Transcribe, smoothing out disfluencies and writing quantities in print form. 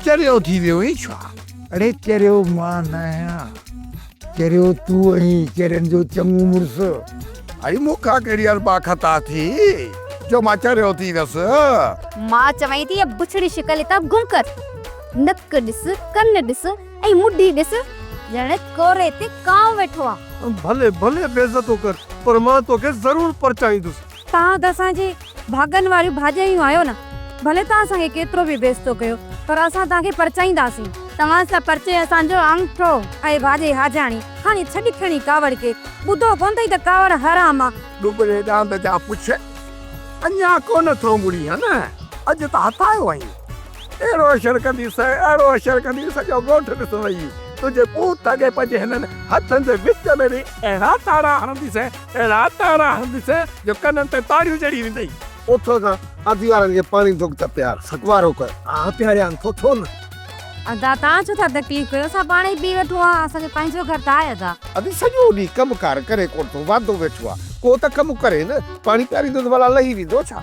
چريو ٿي ويو آهين ڇا؟ اڙي چريو مان نه آهيان، چريو تون آهين، چرين جو چڱو مڙس. اڙي مون کان ڪهڙي اربع خطا ٿي جو مان چريو ٿي ويس. مان چوين ٿي اها بڇڙي شڪل هتان گم ڪر. نڪ ڏس، ڪن ڏس ۽ مڍي ڏس، ڄڻ ڪوري تي ڪانء ويٺو آ. ڀلي ڀلي بيعزتو ڪر، پر مان توکي ضرور پرچائيندس. توهان ته اسان جي ڀاڳن واريون ڀاڄايون آهيو نه، ڀلي توهان اسان کي ڪيترو به بيعزتو ڪيو، پر اسان توهان کي پرچائينداسين. توهان سان پرچي اسان جو آڱٺو. اي ڀاڄائي حاجاڻي، هاڻي ڇڏ کڻي ڪاوڙ کي، ٻڌو ڪونه اٿئي ته ڪاوڙ حرام آ. ڏٻري ڏاند جا پڇ اڃا ڪونه ٿو مڙين ها نه، اڄ ته هٿ آيو آهين. اهڙو حشر ڪنديس، اهڙو حشر ڪنديس جو ڳوٺ ڏسندئي. تنهنجي پوت اڳي پنهنجي هنن هٿن جي وچ ۾ به اهڙا تاڙا هڻنديس، اهڙا تاڙا هڻنديس جو ڪنن تي تاڙيون چڙهي ويندئي. اٿ کان اڌي وارن کي پاڻي ڌڪ ته پيار وارو ڪر. ها پياريان ٿو ڇو نه. ادا توهان ڇو ٿا تڪليف ڪيو اسان پاڻ ئي پي وٺون ها اسان جو پنهنجو گهر ته آهي ادا. ادي سڄو ڏينهن ڪم ڪار ڪري ڪونه ٿو واندو ويٺو آ ڪو ته ڪم ڪري نه پاڻي پياريندو ته ڀلا لهي ويندو ڇا.